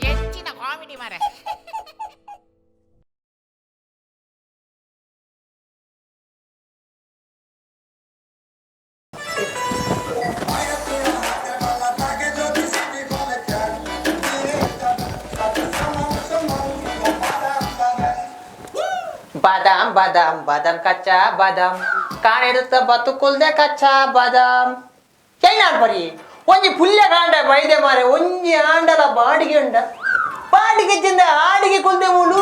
ಎಂಚಿನ ಕಾಮಿಡಿ ಮಾರೆ. ಬಾದಾಮ್ ಬಾದಾಮ್ ಬಾದಾಮ್, ಕಚ್ಚಾ ಬಾದಾಮ್ ಕಾಣಿಡುತ್ತ ಬತ್ತುಕುಲ್ದೆ ಕಚ್ಚಾ ಬಾದಾಮ್. ಏನಾಡ್ ಬರಿ ಒಂಜಿ ಪುಲ್ಯ ಕಾಂಡ ಬೈದೆ ಮಾರೆ. ಒಂಜಿ ಆಂಡಲ ಬಾಡಿಗೆ ಉಂಡ ಬಾಡಿಗೆ ಚಿಂದ ಆಡಿಗೆ ಕುಲ್ದೆ ಮೂಲು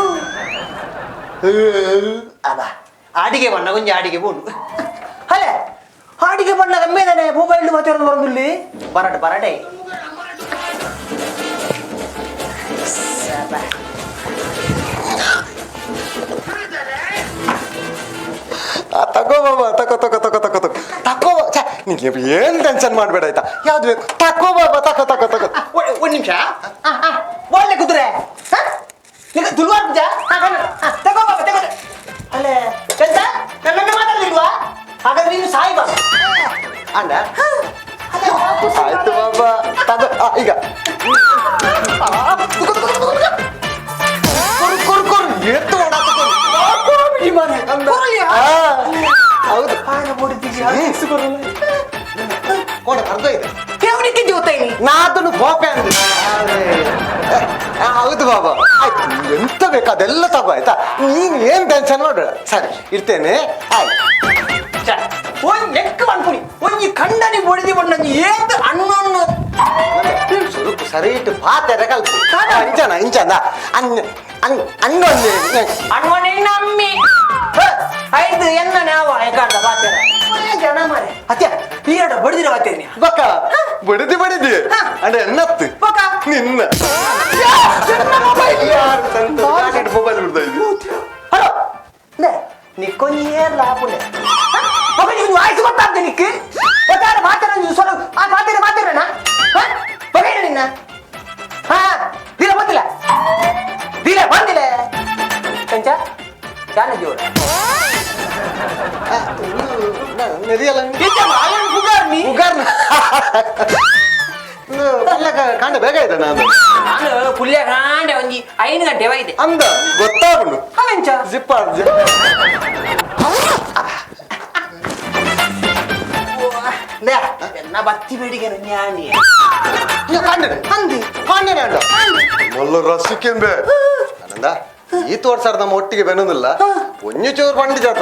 ಅಬ ಆಡಿಗೆ ಬಣ್ಣ ಒಂಜಿ ಆಡಿಗೆ ಬೋಡು ಅಲೆ ಆಡಿಗೆ ಬಣ್ಣ ಕಮ್ಮಿದಾನೆ ಮೊಬೈಲ್ ಮಾತಾಡೋದು ಬರೋದಿಲ್ಲಿ ಬರಡೆ ಬರಡೆ. ತಗೋ ಬಾಬಾ, ತಗೋ ತಗೋ ತಗೋ ತಗೋ ತಗೋ ತಗೋ. ಛೆ, ನೀನು ಏನು ಟೆನ್ಷನ್ ಮಾಡಬೇಡ ಆಯ್ತಾ? ಯಾವ್ದು ಬೇಕು ತಕೋ ಬಾಬಾ, ತಕೋ ತಗೋ ತಗೋ. ಒಂದು ನಿಮಿಷ. ಒಳ್ಳೆ ಕುದುರೆ ನಿಮಗೆ ತುಳುವಾರ್ ಪೂಜಾ ತಗೋ ಬಾಬಾ, ತಗೋ. ಅಲ್ಲೇ ಎಂತ ನನ್ನನ್ನು ಮಾತಾಡಲಿಲ್ವಾ? ಹಾಗಾದ್ರೆ ನೀನು ಸಾಯಿ ಬಾ. ಅಂಡ ಆಯ್ತು ಬಾಬಾ, ತಗೋ. ಈಗ ಕೊರು ಕೊರು ಕೊರು ಎತ್ತು ಓಡಾತ. ಹೌದು, ಕೋಡ ಕರ್ದೋ ಇದೆ. ಕೇವಲಿಕ್ಕೆ ಜೋತಾಯಿನಿ. ನಾದನು ಕೋಪೆ ಅಂದೆ. ಹೌದು ಬಾಬಾ, ಆಯ್ತು. ಎಂತ ಬೇಕು ಅದೆಲ್ಲ ತಗೋ ಆಯ್ತಾ? ನೀನು ಏನ್ ಟೆನ್ಷನ್ ಮಾಡಬೇಡ. ಸರಿ, ಇಡ್ತೇನೆ, ಆಯ್ತು. ಒಂದ್ ಲೆಕ್ಕ ಮನ್ಪುನಿ ಒಂಜಿ ಕಂಡನಿ ಬೊಡಿದಿ ಬಣ್ಣಂಜಿ ಏತ್ ಅಣ್ಣನ್ನು. ಸುರುಕು ಸರಿ ಇಟ್ಟು ಪಾತೆರೆ ಕಲ್ತು ಇಂಚನ ಇಂಚನ ಅನ್ನ ಅನ್ ಅನ್ನೊಂದು. ಅಣ್ವನೆ ನಮ್ಮಿ ಐದು ಎನ್ನ ನಾವ ಎಕಾರ್ದ ಬಾತೆರ ಜನ ಮಾರೆ ಅತ್ಯ ಈರಡ ಬಡಿದಿರ ಬಾತೇರಿ. ಬಕ್ಕ ಬಡಿದಿ ಬಡಿದಿ ಅಂಡ ಎನ್ನತ್ತು. ಬಕ್ಕ. ನಿನ್ನ ಮೊಬೈಲ್ ಬಿಡ್ತಾ ಇದ್ದಿ. ಹಲೋ ಲೇ ನಿಕ್ಕೊಂಜಿ ಏರ್ಲ ಆಪುಂಡೆ ಮಗ ನೀನು ವಾಯ್ಸ್ ಗೊತ್ತಾಗ್ತದೆ ನಿಕ್ ಗೊತ್ತಾರ ಮಾತಾಡ ಸೊಲ ಆ ಮಾತಾಡ ಮಾತಾಡೋಣ ಬಗೇನ ನಿನ್ನ. ಹಾ ದಿನ ಬಂದಿಲ್ಲ, ದಿನ ಬಂದಿಲ್ಲ. ಕಂಚ ಯಾನ ಜೋರ. ನೆರಿಯಲ್ಲ. ಪುಗಾರ್ನಿ. ಉಗಾರ್ನ ಕಾಂಡ ಬೇಗ ಇದೆ ನಾನು. ನಾನು ಪುಲ್ಯ ಕಾಂಡೆ ಒಂಜಿ 5 ಗಂಟೆ ಬೈದೆ. ಅಂದ ಗೊತ್ತಾಗುಂಡು. ಅವೆಂಚ? ಜಿಪ್ಪ. ಎನ್ನ ಬತ್ತಿ ಬೇಡಿಗೆ ಜ್ಞಾನಿ. ಕಾಂಡೆ. ಅಂದಿ. ಕಾಂಡೆ ಅಂಡ ಮೊಲ್ಲ ರಸಿಕೆಂಬೆ ಆನಂದ ಈ ತೋರ್ಸಾರ ನಮ್ಮ ಒಟ್ಟಿಗೆ ಬೆನ್ನೋದಿಲ್ಲ. ಒಂಜಿ ಚೂರು ಬಂಡಿ ಜಾತ.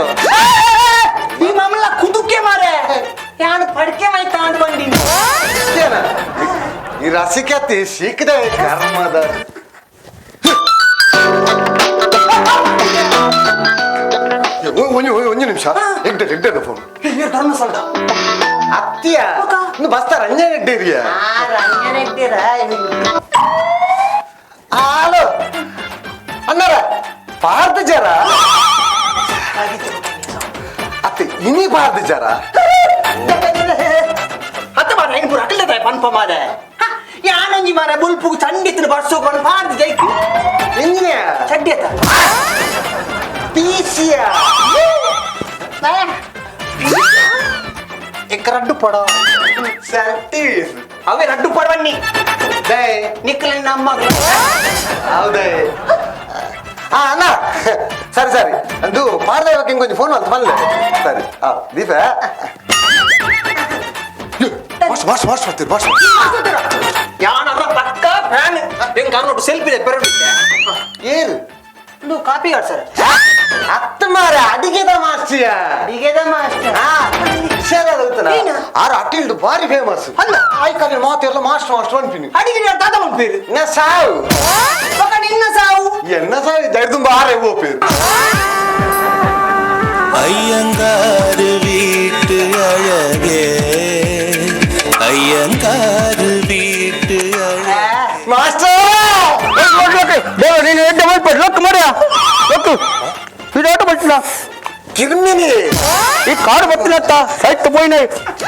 ಈ ಮಾಮಲ ಕುದುಕೆ ಮಾರೆ ಯಾನು ಪಡ್ಕೆ ಮೈ ತಾಂಡ್ ಬಂದಿನಿ. ಈ ರಸಿಕತಿ ಸಿಕ್ಕದೆ ಕರ್ಮದ. ಒಂಜಿ ಒಂಜಿ ನಿಮಿಷ, ಎಗ್ಡೆ ಎಗ್ಡೆ ಫೋನ್. ಧರ್ಮಸ್ಥಳ. ಅತ್ತಿಯ ಇನ್ನು ಬಸ್ತ ರಂಜನ್ ಹೆಗ್ಡೆ. ರಂಜನ್ ಹೆಗ್ಡಿರ. ಹಲೋ ಅಣ್ಣಾರ ಪಾರ್ದ ಜರ ಅತ್ತೆ ಇನಿ ಪಾರ್ದ ಜರ. ಅತ್ತ ಮಾರ ಹೆಂಗ್ ಪೂರ ಅಕಲ್ದ ಪನ್ಪ ಮಾರೆ ಯಾನೊಂಜಿ ಮಾರ ಬುಲ್ಪು ಚಂಡಿತ್ತಿನ ಬರ್ಸೋಕೊಂಡು ಪಾರ್ದ ಜೈಕ್. ಇಂಜಿನಿಯರ್. ಚಡ್ಡಿ ಅತ್ತ. ಪೀಸಿಯ ಎಕ್ಕ ರಡ್ಡು ಪಡ ಸೆಲ್ಟೀಸ್. ಅವೇ ರಡ್ಡು ಪಡವನ್ನಿ. ಡೇ. ನಿಕ್ಕಲಿನ ನಮ್ಮ. ಹೌದೇ? ಅಣ್ಣ ಸರಿ ಸರಿ ಅದು ಪಾರ್ದ ಹಿಂಗೊಂಜಿ ಫೋನ್ ಅಂತ ಬಂದೆ. ಸರಿ, ದೀಪ wash wash wash ಮಾಡ್ತೀರಿ ವಾಶ್. ಯಾನರ ಪಕ್ಕ ಫ್ಯಾನ್ ಹೆಂಗ್ ಕರ್ನೋಟು ಸೆಲ್ಫಿ ಇದೆ ಪೆರಡಿತ್ತೆ. ಏನು? ಇದು ಕಾಪಿ ಗಾಡ್ ಸರ್. ಹತ್ತು ಮಾರ ಅಡಿಗೆದ ಮಾಸ್ಟಿಯ. ಅಡಿಗೆದ ಮಾಸ್ಟರ್. ಏನು? ಆರು ಅಟಿಲ್ಡು ಭಾರಿ ಫೇಮಸ್. ಅಲ್ಲ. ಆಯ್ಕಲ್ಲಿ ಮಾತೆಲ್ಲ ಮಾಸ್ಟರ್ ಮಾಸ್ಟರ್ ಅನ್ಪಿನಿ. ಅಡಿಗೆ ತಾತ ಮನ್ಪೇರು. ನ ಸಾವು. ಪಕ್ಕ ನಿನ್ನ ಸಾವು. ಎನ್ನ ಸಾವು ಜೈದುಂಬ ಆರೆ ಓಪೇರು. ஐயங்காறு வீட்டு அழகே, ஐயங்காறு வீட்டு அழகே. ಮಾಸ್ಟರ್. ನೀನು ಎಡ್ಡೆ ಮಲ್ಪಡು ಲೊಕ್ಕು ಮರ್ಯ ಲೊಕ್ಕು ಇದು ಆಟೋ ಬಟ್ಟಿಲ್ಲ. ಕಿರ್ಮಿನಿ. ಈ ಕಾರು ಬತ್ತಿನತ್ತ ಸೈಟ್ ಪೋಯಿನ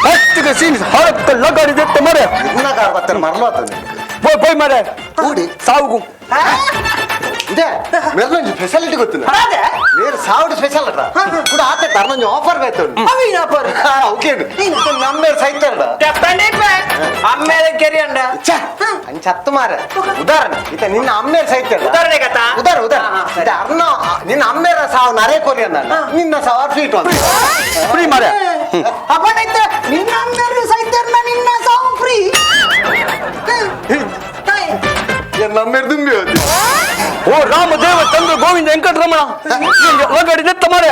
ಫಸ್ಟ್ ಸೀನ್ ಹೊರಕ್ಕೆ ಲಗಾಡಿ ದೆತ್ತ ಮರೆ. ಇನ್ನ ಕಾರ್ ಬರ್ತಾರೆ ಮರಲು ಆತದೆ. ಪೋಯ್ ಪೋಯ್ ಮರೆ. ಕೂಡಿ. ಸಾವುಗು. ಇದೆ ಮೆರ್ನೊಂಜಿ ಫೆಸಿಲಿಟಿ ಗೊತ್ತಿಲ್ಲ ಮೇರ್ ಸಾವುಡು ಸ್ಪೆಷಲ್ ಅಟ ಕೂಡ ಆತ ತರ್ನೊಂಜಿ ಆಫರ್ ಬೇಕು ಅವಿನ ಆಫರ್ ಓಕೆ ನಮ್ಮೇರ್ ಸೈತಾರಡ ಅಮ್ಮೇಲೆ ಕೆರಿ ಅಂಡ ಅಂಚತ್ತು ಮಾರ ಉದಾಹರಣೆ ಇತ ನಿನ್ನ ಅಮ್ಮೇರ್ ಸೈತಾರ ಉದಾಹರಣೆ ಕಥಾ ಉದಾರ ಉದಾರ ಇತ ಅರ್ನ ನಿನ್ನ ಅಮ್ಮೇರ ಸಾವು ನರೇ ಕೊರಿ ಅನ್ನ ನಿನ್ನ ಸಾವು ಫೀಟ್ ಒಂದು ಫ್ರೀ ಮಾರ್ರೆ. ಅಪ್ಪನೈತ ನಿನ್ನ ಅಮ್ಮೇರು ಸೈತಾರನ ನಿನ್ನ ಸಾವು ಫ್ರೀ. ನಮ್ಮೇರ್ ದುಂಬಿ ಹೋದ್. ಓ ರಾಮದೇವ ಚಂದ್ರ ಗೋವಿಂದ ವೆಂಕಟರಮಣ ಲಗಡಿ ದತ್ತ ಮಾರ್ಯ,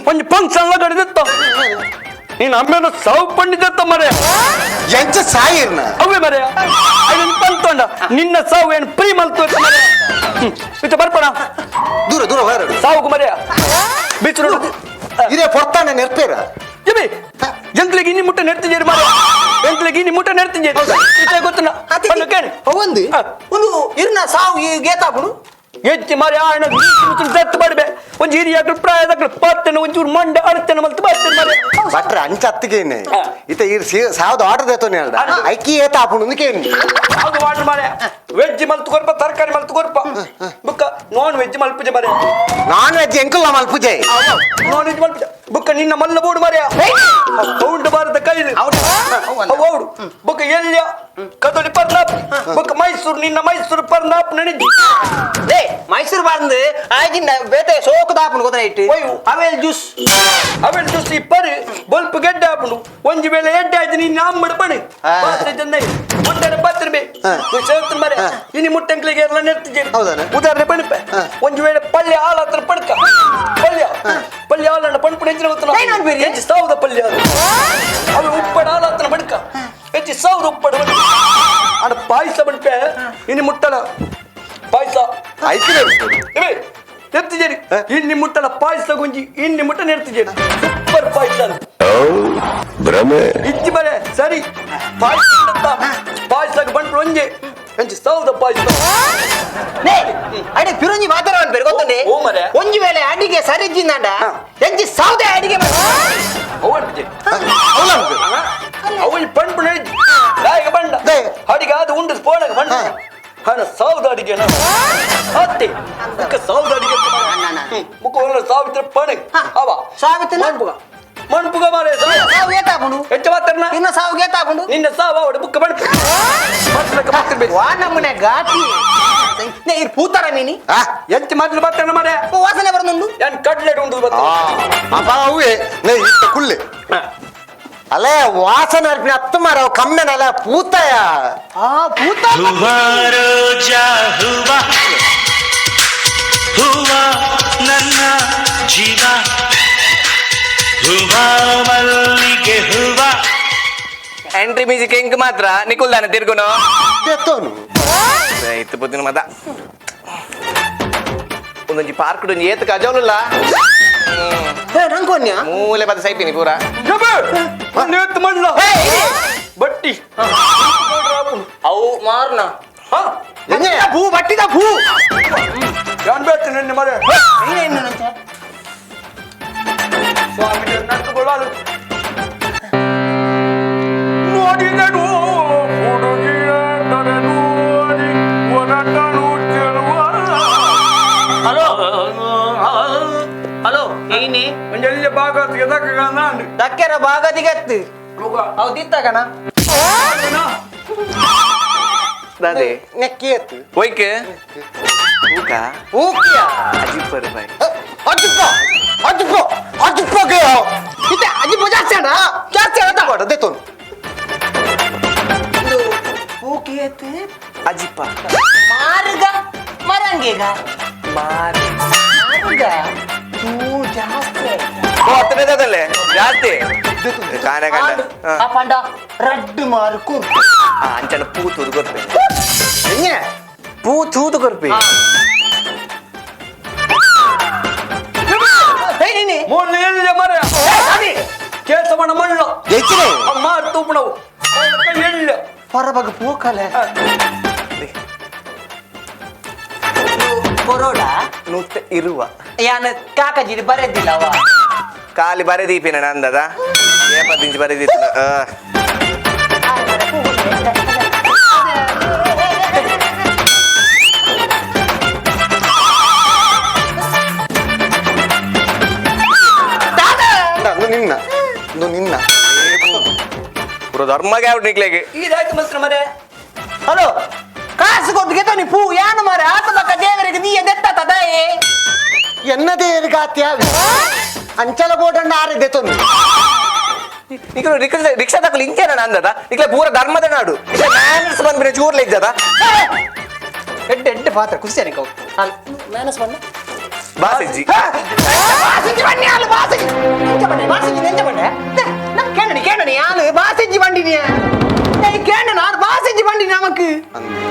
ಒಂಜಿ ಫಂಕ್ಷನ್ ಲಗಡಿ ದತ್ತ, ನೀನು ಅಮ್ಮೇನ ಸಾವು ಪಂಡಿದತ್ತ ಮಾರ್ಯ. ಎಂಚ ಸಾಯಿರ್ನ ಅವೇ ಮಾರ್ಯ, ಐದೊಂದು ಪಂತೊಂಡ ನಿನ್ನ ಸಾವು ಏನು ಪ್ರೀ ಮಲ್ತು ಮಾರ್ಯ. ಇತ್ತ ಬರ್ಪಣ ದೂರ ದೂರ ಹೊರಡು ಸಾವು ಮಾರ್ಯ ಬೀಚ್ ರೋಡ್ ಇದೇ ಪೊರ್ತಾನೆ ನೆರ್ಪೇರ ಜಬಿ ಎಂಕ್ಲಿಗೆ ಇನ್ನಿ ಮುಟ್ಟ ನೆರ್ತಿದ್ದೀರಿ ಮಾರ್ಯ, ಎಂಕ್ಲಿಗೆ ಇನ್ನಿ ಮುಟ್ಟ ನೆರ್ತಿದ್ದೀರಿ ಇತ್ತೆ ಗೊತ್ತನ ಪಂಡು ಕೇಳಿ ಒಂದು ಒಂದು ಇರ್ನ ಸಾವು ಈ ಗೇತಾಪುಡು ಹೆಚ್ಚಿ ಮಾರಿ ಆಯಣ ದತ್ತು ಮಾಡಬೆ ಒಂಜಿ ಹಿರಿಯ ಪ್ರಾಯದಕ್ಲು ಪಾತ್ತನ ಒಂಚೂರು ಮಂಡ ಅಳತನ ಮಲ್ತು ಬಾರ್ತೇನೆ ಮಾರ್ಯ. ಭಟ್ರ ಅಂಚ ಅತ್ತಿಗೇನೆ ಇತ ಇರ್ ಸಾವ್ದ ಆರ್ಡರ್ ದೇತೋನೆ ಹೇಳ್ದ ಐಕಿ ಏತ ಆಪುಣು ಕೇಳಿ ಅದು ವಾಟರ್ ಮಾರ್ಯ, ವೆಜ್ ಮಲ್ತು ಕೊರ್ಪ, ತರಕಾರಿ ಮಲ್ತು ಕೊರ್ಪ, ಬುಕ್ಕ ನಾನ್ ವೆಜ್ ಮಲ್ಪುಜೆ ಮಾರ್ಯ. ನಾನ್ ವೆಜ್ ಎಂಕುಲ್ಲ ಮಲ್ಪುಜೆ. ನಾನ್ ವೆಜ್ ಮಲ್ಪುಜೆ ಬುಕ್ಕ ನಿನ್ನ ಮಲ್ಲ ಬೋಡು ಮಾರ್ಯ, ಕೌಂಡು ಬಾರದ ಕೈಲಿ ಹೌದು ಬುಕ್ಕ ಎಲ್ಲಿಯ ಕದೊಲಿ ಪರ್ನಾಪ್ ಬುಕ್ಕ ಮೈಸೂರು ನಿನ್ನ ಮೈಸೂರು ಪರ್ನಾಪ್ ನಣಿಜಿ. ಲೇ ಮೈಸೂರು ಬಂದು ಆಯ್ತಿಂದ ಬೇತೆ ಸೋಕು ದಾಪುನು ಗೊತ್ತನ ಇಟ್ಟು ಒಯ್ಯು. ಅವೇಲ್ ಜ್ಯೂಸ್. ಅವೆಲ್ ಜ್ಯೂಸ್ ಈ ಪರಿ ಬೊಲ್ಪ ಗೆಡ್ಡೆ ಆಪುಂಡು, ಒಂಜಿ ವೇಳೆ ಎಡ್ಡೆ ಆಯ್ತು ನಿನ್ನ ಅಮ್ಮಡ ಪಣಿ ಪಾತ್ರೆ ಜನ ಒಂದೆರಡು ಪಾತ್ರೆ ಬೇ ಸೇರ್ತು ಮರೆ ಇನಿ ಮುಟ್ಟಂಕ್ಲಿಗೆ ಎಲ್ಲ ನೆರ್ತಿದ್ದೇನೆ. ಹೌದಾನೆ? ಉದಾಹರಣೆ ಪಣಿಪೆ, ಒಂಜಿ ವೇಳೆ ಪಲ್ಯ ಹಾಲಾತ್ರ ಪಡ್ಕ ಪಲ್ಯ ಪಲ್ಯ ಹಾಲಣ್ಣ ಪಣಪುಣ ಹೆಚ್ಚಿನ ಗೊತ್ತಲ್ಲ ಏನ್ ಅನ್ಬೇರಿ? ಹೆಚ್ಚು ಸಾವುದ ಪಲ್ಯ ಅದು ಅವು ಉಪ್ಪಡ ಹಾಲಾತ್ರ ಬಡ್ಕ ಹೆಚ್ಚು ಸಾವುದ ಉಪ್ಪಡ ಬಡ್ಕ ಅಡ ಪಾಯಸ ಬಡ್ಪೆ ಇನಿ ಮುಟ್ಟಲ ಪಾಯಸ ಐಕಿ ಇವೇ ನೆರ್ತಿದ್ದೇನೆ ಇನ್ನಿ ಮುಟ್ಟಲ ಪಾಯಸ ಗುಂಜಿ ಇನ್ನಿ ಮುಟ್ಟ ನೆರ್ತಿದ್ದೇನೆ ಸೂಪರ್ ಪಾಯಸ ಅದು. ಭ್ರಮೆ ಇಜ್ಜಿ ಬರೆ ಸರಿ ಪಾಯಸ ಪಾಯಸ ಬಂಟ್ಲು ಒಂಜೆ ಎಂಚಿ ಸಾವುದ ಪಾಯಸ. ಲೇ ಅಡೆ ಪಿರುಂಜಿ ಮಾತಾಡ ಬೇರೆ ಗೊತ್ತುಂಡೆ. ಓ ಮರೆ. ಒಂಜಿ ವೇಳೆ ಅಡಿಗೆ ಸರಿಜ್ಜಿಂದಾಂಡ ಎಂಚಿ ಸಾವುದೇ ಅಡಿಗೆ ಅವು ಅವಳು ಪಂಪು ನಡಿಜಿ ದಾಯಿಗ ಬಂಡ ಅಡಿಗೆ ಅದು ಉಂಡು ಪೋಣಗ ಬಂಡ ಹಣ ಸಾವುದ ಅಡಿಗೆ ಅತ್ತೆ ಮುಕ್ಕ ಸಾವುದ ಅಡಿಗೆ ಮುಕ್ಕ ಒಳ್ಳೆ ಸಾವಿತ್ರ ಪಣೆ ಅವ ಸಾವಿತ್ರ ಮಣ್ಪುಗ ಮಣ್ಪುಗ ಮಾರೆ ಸಾವು ಏತಾಪುಂಡು ಹೆಚ್ಚ ಮಾತ್ರನ ಇನ್ನ ಸಾವು ಗೇತಾಪುಂಡು ನಿನ್ನ ಸಾವು ಅವಡು ಬುಕ್ಕ ಬಣ್ಪು ಮಾತ್ರ ಬೇಕು. ವಾ ನಮ್ಮನೆ ಘಾಟಿ ನೇ ಇರ್ ಪೂತಾರ ಮೀನಿ. ಎಂಚ ಮಾತ್ರ ಮಾತ್ರ ಮಾರೆ ವಾಸನೆ ಬರೋದುಂಡು. ಏನ್ ಕಟ್ಲೆಟ್ ಉಂಡು ಬತ್ತ ಅಪ್ಪ ಅವೇ ನೇ ಇತ್ತ ಕುಳ್ಳೆ ಅಲೆ ವಾಸನೆ ಅರ್ಪಿನ ಅತ್ತು ಮಾರ ಅವು ಕಮ್ಮೆನಲ್ಲ ಪೂತಾಯ. ಆ ಪೂತ ಹುವ ರೋಜಾ ಹುವ ಹುವ ನನ್ನ ಜೀವ ಹುವ ಮಲ್ಲಿಗೆ ಹುವ. ಎಂಟ್ರಿ ಮ್ಯೂಸಿಕ್ ಎಂಕ್ ಮಾತ್ರ ನಿಕುಲ್ದಾನೆ ತಿರ್ಗುನು ದೇತೋನು ಇತ್ತು ಬುದ್ಧಿನ ಮದ ಒಂದೊಂಜಿ ಪಾರ್ಕ್ ಒಂಜಿ ಏತ್ ಕಜೋಲುಲ್ಲ. ಹೇ ರಂಗೋನ್ಯ ಮೂಲೆ ಬದ ಸೈಪಿನಿ ಪೂರ. ನೇತ್ ಮಲ್ಲ ಬಟ್ಟಿ ಅವು ಮಾರ್ನ ಹಾ ಎಂಜೆ ಭೂ ಬಟ್ಟಿದ ಭೂ ಯಾನ್ ಬೇಕು ನಿನ್ನೆ ಮರೆ ಸ್ವಾಮಿ ನಡೆದುಕೊಳ್ಳಲು ನೋಡಿದನು ಹುಡುಗಿಯ ನೋಡಿ ಒರಟನು ಚೆಲುವ. ಹಲೋ ಹಲೋ ಏನಿ ಒಂಜೆಲ್ಲ ಭಾಗ ಎದಕ್ಕೆ ದಕ್ಕೆರ ಭಾಗದಿಗತ್ತು ಅವು ದಿತ್ತಕಣ. ದಾದೆ ನೆಕ್ಕಿ ಎತ್ತು ಒಯ್ಕ್ ಊಕ ಊಕಿಯ ಅಜಿಪ್ಪರು ಬಾಯ್ ಅಜ್ಜಿಪ್ಪ ಅಜ್ಜಿಪ್ಪ ಅಜ್ಜಿಪ್ಪಗೆ ಇತ್ತೆ ಅಜ್ಜಿ ಜಾಸ್ತಿ ಅಣ್ಣ ಜಾಸ್ತಿ ಅಣ್ಣ ಬಾಡ ದೇತೋನು ಇದು ಪೂಕೇತ್ ಅಜಿಪ್ಪ ಮಾರ್ಗ ಮರಂಗೀಗ ಮಾರ್ ಮಾರ್ಗ ತೂ ಜಾಸ್ತಿ ಆಯ್ತಾ? ಓ ಹತ್ತನೇದಲ್ಲೇ ಜಾಸ್ತಿ ಕಾಣೆ ಕಂಡ ಆಂಡ್ ಆ ಪಂಡ ರಡ್ಡು ಮಾರ್ಕು. ಅಂಚನ ಪೂ ತೂದು ಕೊರ್ಪೆ ಎಂಜೆ ಪೂ ತೂದು ಕೊರ್ಪೆ. ಹೇ ನೀನಿ ಮೊನ್ನೆ ಎಲ್ಲಿದೆ ಮರೆ ಕೇಸವನ ಮಳ್ಳ ಹೆಚ್ಚಿನ ಮಾರು ತೂಪಣವು ಎಳ್ಳ ಹೊರಬಗ ಪೂಕಲೆ ಕೊರೋಡ ನುತ್ತೆ ಇರುವ ಯಾನ ಕಾಕಜಿಡಿ ಬರೆದಿಲ್ಲವ. ಖಾಲಿ ಬರೆದೀಪಿನ ನಂದದ ಏಪದಿಂಚಿ ಬರೆದಿತ್ತು. ಮರ್ಮಗೆ ಆವ್ ನಿಕ್ಲೆಗೆ ಇದಾಯ್ತು ಮಸ್ತ್ರ ಮರೆ. ಹಲೋ, ಕಾಸು ಕೊಟ್ಟು ಗೆತೋನಿ ಪೂ ಯಾನು ಮಾರೆ ಆತ ಬಕ್ಕ ದೇವರಿಗೆ ನೀ ಎದೆತ್ತ ತದಾಯೇ. ಎನ್ನದೇ ಗಾತ್ಯ ಅಂಚಲ ಬೋಟಣ್ಣ ಆರಿದ್ದೆ ತೊಂದು. ನಿಕ್ಲು ರಿಕ್ಷಾ ರಿಕ್ಷಾ ತಕಲು ಇಂಚೇನ ಅಂದದ ನಿಕ್ಲೆ ಪೂರ ಧರ್ಮದ ನಾಡು ಇಲ್ಲ ಮ್ಯಾನರ್ಸ್ ಬಂದ್ಬಿಡ ಚೂರ್ಲೆ ಇದ್ದದ. ಎಡ್ಡೆ ಎಡ್ಡೆ ಪಾತ್ರ ಖುಷಿ ಅನಿಕ ಮ್ಯಾನಸ್ ಬಣ್ಣ. ಬಾಸಿಜ್ಜಿ. ಬಾಸಿಂಜಿ ಬನ್ನಿ ಅಲ್ಲ ಬಾಸಿಂಜಿ ಎಂಚ ಬಣ್ಣೆ ಬಾಸಿಂಜಿ ಎಂಚ ಬಣ್ಣೆ ನಾ ಕೇಳಣಿ ಕೇಳಣಿ ಯಾನು ಬಾಸಿಂಜಿ ಬಂಡಿನಿ ನೈ ಕೇಳ ನಾನು ಬಾಸಿಂಜಿ ಬಂಡಿ ನಮಕ್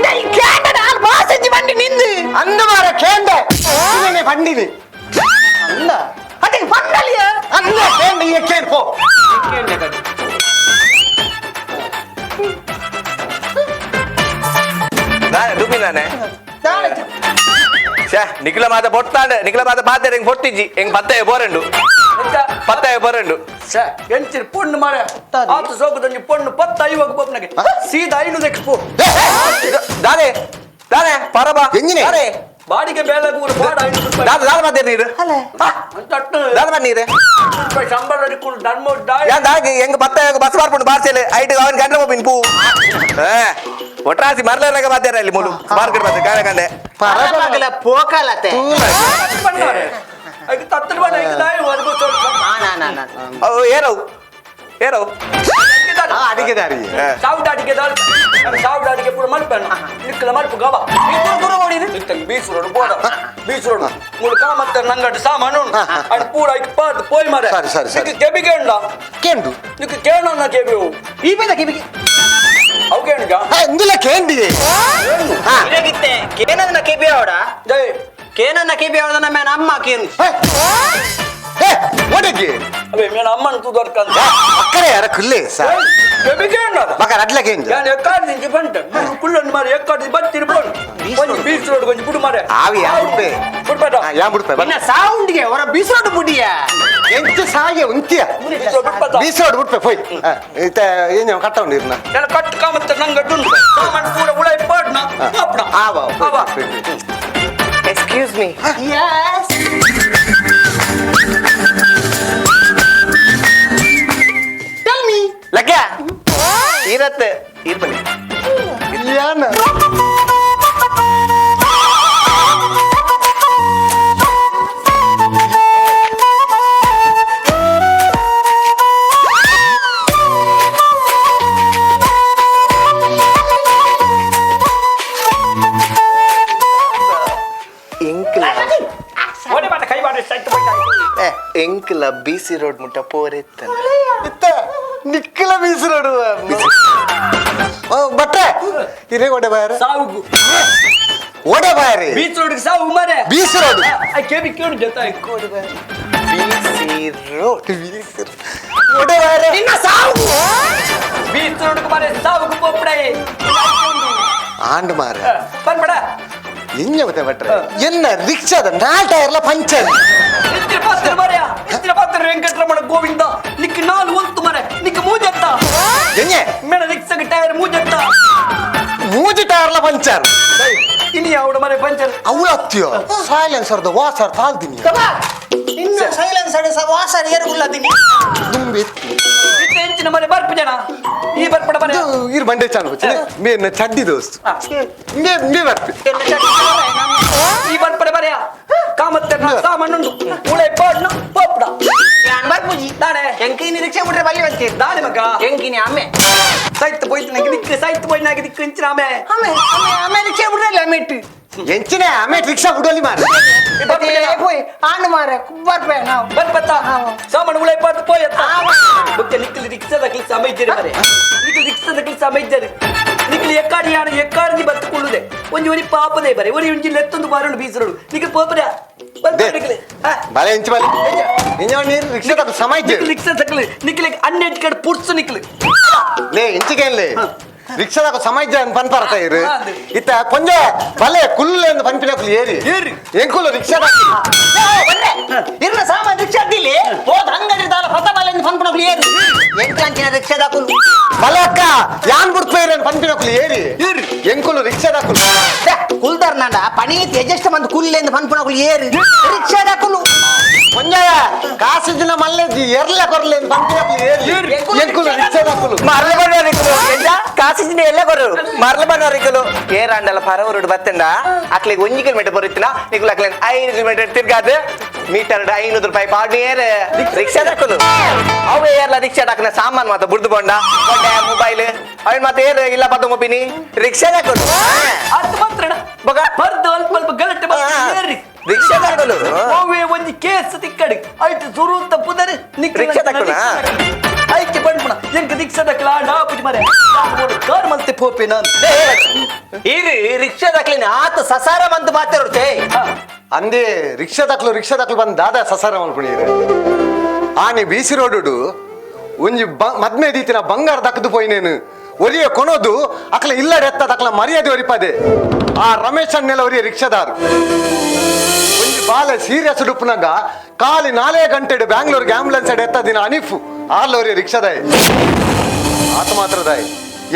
ನೈ ಕೇಳ ನಾನು ಬಾಸಿಂಜಿ ಬಂಡಿ ನಿಂದು. ಅಂದು ಮಾರ ಕೇಂಡೆ ಇವನೇ ಬಂಡಿನಿ. ಅಲ್ಲ ಅದೇ ಬಂಡಲಿಯ. ಅಂದ ಕೇಂಡೆ ಈ ಕೇಂಡ್ ಪೋ. ನಾನೇ ದುಬಿ ನಾನೇ ಶ್ಯಾ ನಿಖಿಲ ಮಾತ ಪೊಟ್ತಾಂಡ ನಿಖಿಲ ಮಾತ ಪಾತೆ ಹೆಂಗ್ ಪೊಟ್ಟಿಜ್ಜಿ ಹೆಂಗ್ ಪತ್ತಾಯ ಬೋರಂಡು ಪತ್ತಾಯ ಬೋರಂಡು. ಛೆ, ಎಂಚಿನ ಪೊಣ್ಣು ಮಾರೆ ಆತ ಸೋಕದೊಂಜಿ ಪೊಣ್ಣು ಪತ್ತ ಐವಾಗ ಪೋಪ್ನಗೆ ಸೀದಾ ಐನು ದೆಕ್ಸ್ಪೋ. ದಾನೆ ದಾನೆ ಪರಬ. ಎಂಜಿನೆ? ದಾನೆ. ಬಾಡಿಗೆ ಬೇಲೆ ಊರು ಬಾಡ 500 ರೂಪಾಯಿ. ದಾದ ದಾದ ಮಾತೇರ್ ನೀರು. ಅಂತ ಅಟ್ಟು ದಾದ ಮಾತ್ ನೀರು. ರೂಪಾಯಿ ಸಂಬಳ ಅಡಿಕೊಂಡು ಧರ್ಮ ದಾಯ. ಯಾ ದಾಗಿ ಹೆಂಗ್ ಪತ್ತಾಯ ಬಸ್ ಮಾರ್ಕೊಂಡು ಬಾರ್ಸೆಲೆ ಐಟ್ ಅವನ್ ಗಂಡ ಹೋಗಿನ್ ಪೂ ಒಟ್ರಾಸಿ ಮರ್ಲರಾಗ ಮಾತೇರ ಇಲ್ಲಿ ಮುಲು ಮಾರ್ಕೆಟ್ ಮಾತೆ ಕಾರೆ ಕಂಡೆ. ಪರಬಾಗಲ ಪೋಕಲತೆ. ಬಣ್ಣಾರೆ ಐದು ತತ್ತಲು ಬಣ್ಣ ಐದು ದಾಯ ವರ್ಗು ಸ್ವಲ್ಪ. ನಾ ನಾ ನಾ. ಅವು ಏನವು ಏನವು? ಅಡಿಗೆ ದಾರಿ. ಸಾವು ಅಡಿಗೆ ದಾಲ್ ಸಾವು ಅಡಿಗೆ ಪೂರ ಮಲ್ಪೆಣ್ಣ ನಿಕ್ಕಲ ಮಲ್ಪು ಗವ. ದೂರ ಓಡಿರು. ಇತ್ತಂಗ್ ಬೀಚ್ ರೋಡ್ ಬೋಡ ಬೀಚ್ ರೋಡ್ ಮೂರು ಕಾಮತ್ತ ನಂಗಟ್ಟು ಸಾಮಾನು ಉಂಡು. ಅಡ್ ಪೂರ ಐಕ್ ಪಾತ್ ಪೋಯ್ ಮಾರೆ. ಸರಿ, ಸರಿ, ಸರಿ. ನಿಕ್ಕು ಕೆಬಿಗೆ ಉಂಡ. ಕೇಂಡು. ನಿಕ್ಕು ಕೇಳೋಣ ಕೆಬಿ ಅವು. ಈ ಬೇದ ಕಿಬಿಗೆ. ಅವು ಕೇಳುಗ. ಇಂದುಲ ಕೇಂಡಿ. ಹಾ. ಇರಗಿತ್ತೆ ಕೇನನ್ನ ಕೆಬಿ ಅವಡ. ಜೈ. ಕೇನನ್ನ ಕೆಬಿ ಅವಡ ನಮ್ಮ ಅಮ್ಮ ಕೇನು. ಏ ಒಡಗಿ. ಅವೇ ಮೇನ ಅಮ್ಮನ ತೂದರ್ಕಂತ. ಅಕ್ಕರೆ ಯಾರ ಕುಲ್ಲೆ ಸಾ. ಕೆಬಿಗೆ ಉಂಡ. ಮಗ ಅಡ್ಲ ಕೇಂದು. ಯಾನ್ ಎಕ್ಕಾಡ್ ನಿಂಚಿ ಬಂಟ ಮೂರು ಕುಳ್ಳನ್ನು ಮಾರೆ ಎಕ್ಕಾಡ್ ಬತ್ತಿರು ಬೋನು ಒಂಜಿ ಬೀಚ್ ರೋಡ್ ಕೊಂಚ ಬುಡು ಮಾರೆ. ಆವಿ ಯಾ ಬುಡ್ಪೆ. ಬುಡ್ಪೇಟ. ಯಾ ಬುಡ್ಪೆ. ಇನ್ನ ಸೌಂಡ್ಗೆ ಹೊರ ಬಿಸಿರೋಡು ಬುಡಿಯ. ಎಂಚ ಸಾಗೆ ಉಂತಿಯ. ಬೀಚ್ ರೋಡ್ ಬುಡ್ಪೇಟ. ಬೀಚ್ ರೋಡ್ ಬುಡ್ಪೆ ಪೋಯ್ ಇತ್ತ ಏನು ಕಟ್ಟ ಉಂಡು ಇರ್ನ. ಎಲ್ಲ ಕಟ್ ಕಾಮತ್ತ ನಂಗಟ್ಟು ಉಂಡು ಸಾಮಾನು ಪೂರ ಉಳೈ ಪಾಡ್ನ ಪಾಪ್ನ. ಆವ. ಆವ. Excuse me. Yes. Tell me. ಲಗ್ಗ ಇರತ್ತೆ ಇರ್ಬಲಿ. ಯಾನ ಎಂಕ್ಲ ಓಡೆ ಬಾಟ ಕೈ ಬಾಟ ಸೆಟ್ ಹೋಯ್ತಾ. ಎಂಕ್ಲ B C road ಮುಟ್ಟ ಪೋರೆತ್ತ. ಇತ್ತ ನಿಕ್ಕಲ ಬೀಚ್ ರೋಡ್ ಬಟ್ರೆ ಇರೇ ಒಡೆ ಬಾಯರೆ. ಸಾವುಗು. ಒಡೆ ಬಾಯರೆ. ಬೀಚ್ ರೋಡ್ ಸಾವು ಮಾರೆ. Beach road. ಆ ಕೆಬಿ ಕೇಳು ಜೊತೆ. B C road. Beach ಒಡೆ ಬಾಯರೆ. ನಿನ್ನ ಸಾವು. ಬೀಚ್ ರೋಡ್ ಮಾರೆ ಸಾವುಗು ಪೋಪಡೆ. ಆಂಡ್ ಮಾರ. ಬಂದ್ಬೇಡ. ಎಂಜ ಮತ್ತೆ ಬಟ್ರೆ ಎನ್ನ ರಿಕ್ಷಾದ ನಾಲ್ ಟೈರ್ಲ ಪಂಚರ್. ಇತ್ತಿರ ಪಾತ್ರ ಮಾರ್ಯ ಇತ್ತಿರ ಪಾತ್ರ ವೆಂಕಟರಮಣ ಗೋವಿಂದ ನಿಕ್ ನಾಲ್ ಒಂತು ಮರೆ ನಿಕ್ ಮೂಜೆತ್ತ. ಎಂಜೆ. ಮೇಡ ರಿಕ್ಷಾಗೆ ಟೈರ್ ಮೂಜೆತ್ತ. ಮೂಜಿ ಟೈರ್ಲ ಪಂಚರ್. ಇನಿ ಅವಡ ಮರೆ ಪಂಚರ್. ಅವಳು ಅತ್ತಿಯೋ ಸೈಲೆನ್ಸರ್ದ ವಾಸರ್ ತಾಲ್ದಿನಿ. ತಬಾ ನಿನ್ನ ಸೈಲೆನ್ಸ್ ಅಡೆ ವಾಸರ್ ಏರುಗುಲ್ಲದಿನಿ. ತುಂಬಿ ಇತ್ತು. ಇತ್ತ ಎಂಚಿನ ಮರೆ ಬರ್ಪು ಜನ ಈ ಬರ್ಪಡ ಮರೆ. ಇದು ಇರ್ ಬಂಡೆ ಚಾನ್ ಹೋಚನೆ ಮೇನ್ ಚಡ್ಡಿ ದೋಸ್ತ್ ಮೇ ಮೇ ಬರ್ಪಿ. ಈ ಬರ್ಪಡ ಮರೆಯ ಕಾಮತ್ತೆ ಸಾಮಣ್ಣುಂಡು ಉಳೆ ಪಾಡ್ನ ಪೋಪಡ. ಯಾನ್ ಬರ್ಪುಜಿ. ದಾನೆ. ಎಂಕಿನಿ ರಿಕ್ಷಾ ಬಿಟ್ರೆ ಬಲ್ಲಿ ಬಂತೀರಿ. ದಾನೆ ಮಗ. ಎಂಕಿನಿ ಅಮ್ಮೆ. ಸೈತ್ ಪೋಯ್ತು ನಂಗೆ ದಿಕ್ಕು ಸೈತ್ ಪೋಯ್ತು ನಂಗೆ ದಿಕ್ಕು ಇಂಚಿನ ಆಮೆ. ಅಮ್ಮೆ ಅಮ್ಮೆ ಅಮ್ಮೆ ರಿಕ್ಷಾ ಬಿಟ್ರೆ ಅಮ್ಮೆ ಇಟ್ಟು. ಎಂಚಿನ ಆಮೆ ರಿಕ್ಷಾ ಬಿಡೋಲಿ ಮಾರ. ಹೋಯ್ ಆಂಡ್ ಮಾರೆ ಬರ್ಪೆ ನಾವು. ಬರ್ಪತ್ತ ಸಾಮಾನು ಉಳೆ ಪಾಡ್ದು ಪೋಯತ್ತ ಬೊಕ್ಕೆ ನಿಕ್ಕಲಿ ರಿಕ್ಷಾದ ಕ್ಲಿ ಸಮಯ ಮರೆ ನಿಕ್ಕಲಿ ರಿಕ್ಷಾದ ಕ್ಲಿ ಸಮಯ ನಿಕ್ಕಲಿ ಎಕ್ಕಾಡಿ ಯಾಣ ಎಕ್ಕಾಡಿ ಬತ್ತುಕೊಳ್ಳುದೆ ಒಂಜಿ ಒರಿ ಪಾಪದೇ ಬರೆ ಒರಿ ಒಂಜಿ ಲೆತ್ತೊಂದು ಬಾರೊಂಡು ಬೀಸರೋಡು ನಿಕ್ಕಲಿ ಪೋಪರ they. ನಿಕ್ಕಲಿ ಬಲೆ ಎಂಚಿ ಬಲೆ ಎಂಜ ನೀರು ರಿಕ್ಷಾ ತಕ್ಕ ಸಮಯ ನಿಕ್ಕಲಿ ರಿಕ್ಷಾ ತಕ್ಕಲಿ ನಿಕ್ಕಲಿ ಅನ್ಎಜುಕೇಟೆಡ್ ಪುರ್ಸು ನಿಕ್ಕಲಿ. ಲೇ ಎಂಚಿಗೆ ಲೇ. ರಿಕ್ಷಾದಾಗ ಸಮಾಜ ಪನ್ಪರತ ಇರು. ಇತ್ತ ಕೊಂಜ ಬಲೆ ಕುಲ್ಲು ಎಂದು ಪನ್ಪಿನಕುಲು ಏರಿ. ಏರಿ. ಎಂಕುಲು ರಿಕ್ಷಾದ ಇರ್ನ ಸಾಮಾನ್ ರಿಕ್ಷಾ ಅಡ್ಡಿಲಿ ಹೋದ ಅಂಗಡಿ ದಾಲ ಹೊಸ ಬಾಲೆ ಪನ್ಪುನಕುಲು ಏರು ಎಂಕ್ಲಂಚಿನ ರಿಕ್ಷಾದಾಕುಲು. ಬಲೆ ಅಕ್ಕ ಯಾನ್ ಬುಡ್ಪೇರು ಪನ್ಪಿನಕುಲು ಏರಿ. ಏರಿ. ಎಂಕುಲು ರಿಕ್ಷಾದಾಕುಲು. ಕುಲ್ದಾರ್ ನಾಂಡ ಪಣೀತಿ ಎಜೆಸ್ಟ್ ಮಂದ್ ಕುಲ್ಲೆಂದು ಪನ್ಪುನಕುಲು ಏರು ರಿಕ್ಷಾದಾಕುಲು. ಒಂಜಾಯ ಕಾಸಿನ ಮಲ್ಲೆ ಎರ್ಲೆ ಕೊರ್ಲೆ ಪನ್ಪಿನಕುಲು ಏರಿ. ಎಂಕುಲು ರಿಕ್ಷಾದಾಕುಲು. ಮರಲ ಬಣ್ಣರಿಕುಲು ಎಂಜ ಕಾಸಿನ ಎಲ್ಲ ಕೊರು ಮರಲ ಬಣ್ಣರಿಕುಲು ಏರಾಂಡಲ ಪರವರುಡು ಬತ್ತಂಡ ಅಕ್ಲಿಗೆ 1 ಕಿಲೋಮೀಟರ್ ಬರುತ್ತಿನ ನಿಕುಲು ಅಕ್ಲೆ 5 ಕಿಲೋಮೀಟರ್ ತಿರ್ಗಾದು ಮೀಟರ್ 500 ರೂಪಾಯಿ ಪಾಡ್ ಏರ್ ರಿಕ್ಷಾದಾಕುಲು. ಅವು ಏರ್ಲ ರಿಕ್ಷಾ ದಾಕನ ಸಾಮಾನ್ ಮಾತ ಬುಡ್ದು ಬೋಂಡ ಮೊಬೈಲ್ ಅವನ್ ಮಾತ ಏರ್ ಇಲ್ಲ ಪತ್ತ ಮೊಬಿನಿ ರಿಕ್ಷಾದಾಕುಲು. ಅದು ಮಾತ್ರ ಬೊಕ ಬರ್ದು ಅಲ್ಪ ಅಲ್ಪ ಗಲಾಟೆ ಮಾಡ್ತಾರೆ ಏರಿ. ರಿಕ್ಷಾದಾಕುಲು. ಓವೇ ಒಂಜಿ ಕೇಸ್ ತಿಕ್ಕಡಿ ಐಟ್ ಸುರುತ್ತ ಪುದರ್. ರಿಕ್ಷಾ ದಕ್ಕುನಾ? ಐಕೆ ಪನ್ಪುಣ ಎಂಕ್ ರಿಕ್ಷಾ ದಕ್ಕಲ ಆಂಡ ಆಪುಜಿ ಮರೆ ಕಾರ್ ಮಲ್ತೆ ಪೋಪೆ ನಾನು. ಇರು ರಿಕ್ಷಾದಾಕ್ಲಿನ ಆತ ಸಸಾರ ಮಂತ್ ಮಾತಾಡುತ್ತೆ. ಅಂದೇ ರಿಕ್ಷಾದಾಕ್ಲು ರಿಕ್ಷಾದಾಕ್ಲು ಬಂದು ದಾದಾ ಸಸಾರ ಮಲ್ಪುಣೀರು. ಆನೆ ಬೀಸಿ ರೋಡುಡು ಒಂಜಿ ಮದ್ಮೆ ದೀತಿನ ಬಂಗಾರ ದಕ್ಕದು ಪೋಯಿನೇನು ಒರಿಯ ಕೊನೋದು ಅಕ್ಲ ಇಲ್ಲಡೆ ಎತ್ತದ ಅಕ್ಲ ಮರ್ಯಾದೆ ಒರಿಪದೆ ಆ ರಮೇಶ್ ಅಣ್ಣೆಲ ಒರಿಯ ರಿಕ್ಷಾದಾರು. ಒಂಜಿ ಬಾಲೆ ಸೀರಿಯಸ್ ಉಡುಪುನಾಗ ಖಾಲಿ 4 ಗಂಟೆಡು ಬ್ಯಾಂಗ್ಳೂರ್ಗೆ ಆಂಬುಲೆನ್ಸ್ ಅಡೆ ಎತ್ತದಿನ ಅನಿಫ್ ಆರ್ಲ ಒರಿಯ ರಿಕ್ಷಾದಾಯ್. ಆತ ಮಾತ್ರದಾಯ್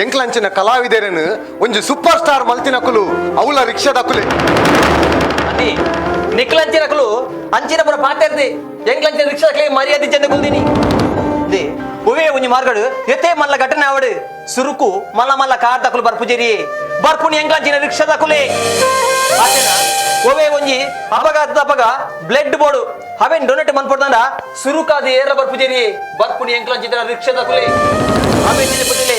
ಎಂಕ್ಲಂಚಿನ ಕಲಾವಿದರನು ಒಂಜಿ ಸೂಪರ್ ಸ್ಟಾರ್ ಮಲ್ತಿನಕುಲು ಅವಲ ರಿಕ್ಷಾದಕುಲೆ. ಅದಿ ನಿಕ್ಲಂಚಿನಕುಲು ಅಂಚಿನ ಪುರ ಪಾತೆರ್ದೆ ಎಂಕ್ಲಂಚಿನ ರಿಕ್ಷಾಕ್ಲೆ ಮರ್ಯಾದೆ ಚೆಂದ ಕುಲ್ದಿನಿ they ಒವೇ ಒಂಜಿ ಮಾರ್ಗಡು ಎತ್ತೆ ಮಲ್ಲ ಘಟನೆ ಅವಡು ಸುರುಕು ಮಲ್ಲ ಮಲ್ಲ ಕಾರ್ ದಕುಲು ಬರ್ಪುಜೇರಿ ಬರ್ಪುನಿ ಎಂಕ್ಲಂಚಿನ ರಿಕ್ಷಾದಕುಲೆ. ಆತೇನ ಒವೇ ಒಂಜಿ ಅಪಘಾತದ ಅಪಗ ಬ್ಲಡ್ ಬೋರ್ಡು ಅವೇನ್ ಡೊನೇಟ್ ಮನ್ಪೊಡ್ದಂಡ ಸುರುಕಾದ ಏರ್ಲ ಬರ್ಪುಜೇರಿ ಬರ್ಪುನಿ ಎಂಕ್ಲಂಚಿನ ರಿಕ್ಷಾದಕುಲೆ. ಅವೇನ್ ನೆನಪುದಿಲೆ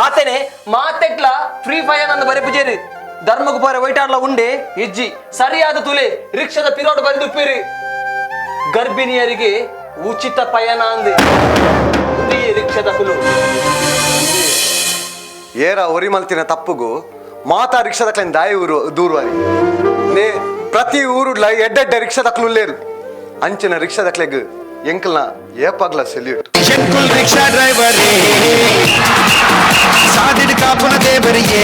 ಆತೇನೆ ಮಾತೆಟ್ಲ ಫ್ರೀ ಫೈರ್ ಅಂದ ಬರೆಪುಜೇರಿ ಧರ್ಮకు ಪೋರೆ ವೈಟಾರ್ಲ ಉಂಡೆ ಇಜ್ಜಿ ಸರಿಯಾದ ತುಲೆ ರಿಕ್ಷಾದ ಪಿರೋಡು ಬರೆದುಪ್ಪಿರಿ ಗರ್ಭಿಣಿಯರಿಗೆ ಉಚಿತ ಪಯಣ ಅಂದೆ ರಿಕ್ಷಾದ ಕುಲು. ಏರ ಒರಿ ಮಲ್ತಿನ ತಪ್ಪುಗು ಮಾತಾ ರಿಕ್ಷಾದಕ್ಲೆನ್ ದಾಯಿ ಊರು ದೂರವಾರಿ ನೇ ಪ್ರತಿ ಊರುಡ್ಲ ಎಡ್ಡೆಡ್ಡೆ ರಿಕ್ಷಾದಕ್ಲು ಉಲ್ಲೇರು ಅಂಚಿನ ರಿಕ್ಷಾದಕ್ಲೆಗ್ ಎಂಕಲ್ನ ಏಪಾಗ್ಲ ಸೆಲ್ಯೂಟ್. ಎಂಕುಲ್ ರಿಕ್ಷಾ ಡ್ರೈವರೇ ಸಾದಿಡ್ ಕಾಪುನ ದೇವರಿಯೇ.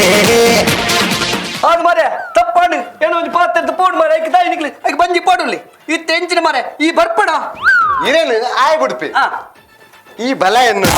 ಅದು ಮಾರೆ ತಪ್ಪಾಡು ಏನೋ ಒಂಜಿ ಪಾತ್ರದ ಪೋಡು ಮಾರೆ ಐಕ್ ದಾಯಿ ನಿಕ್ಲಿ ಐಕ್ ಬಂಜಿ ಪೋಡುಲಿ ಇತ್ತೆ ಎಂಚಿನ ಮಾರೆ ಈ ಬರ್ಪಣ. ಇರೇನು ಆಯ್ ಬಿಡ್ಪಿ. ಆ. ಈ ಬಲ ಎನ್ನು.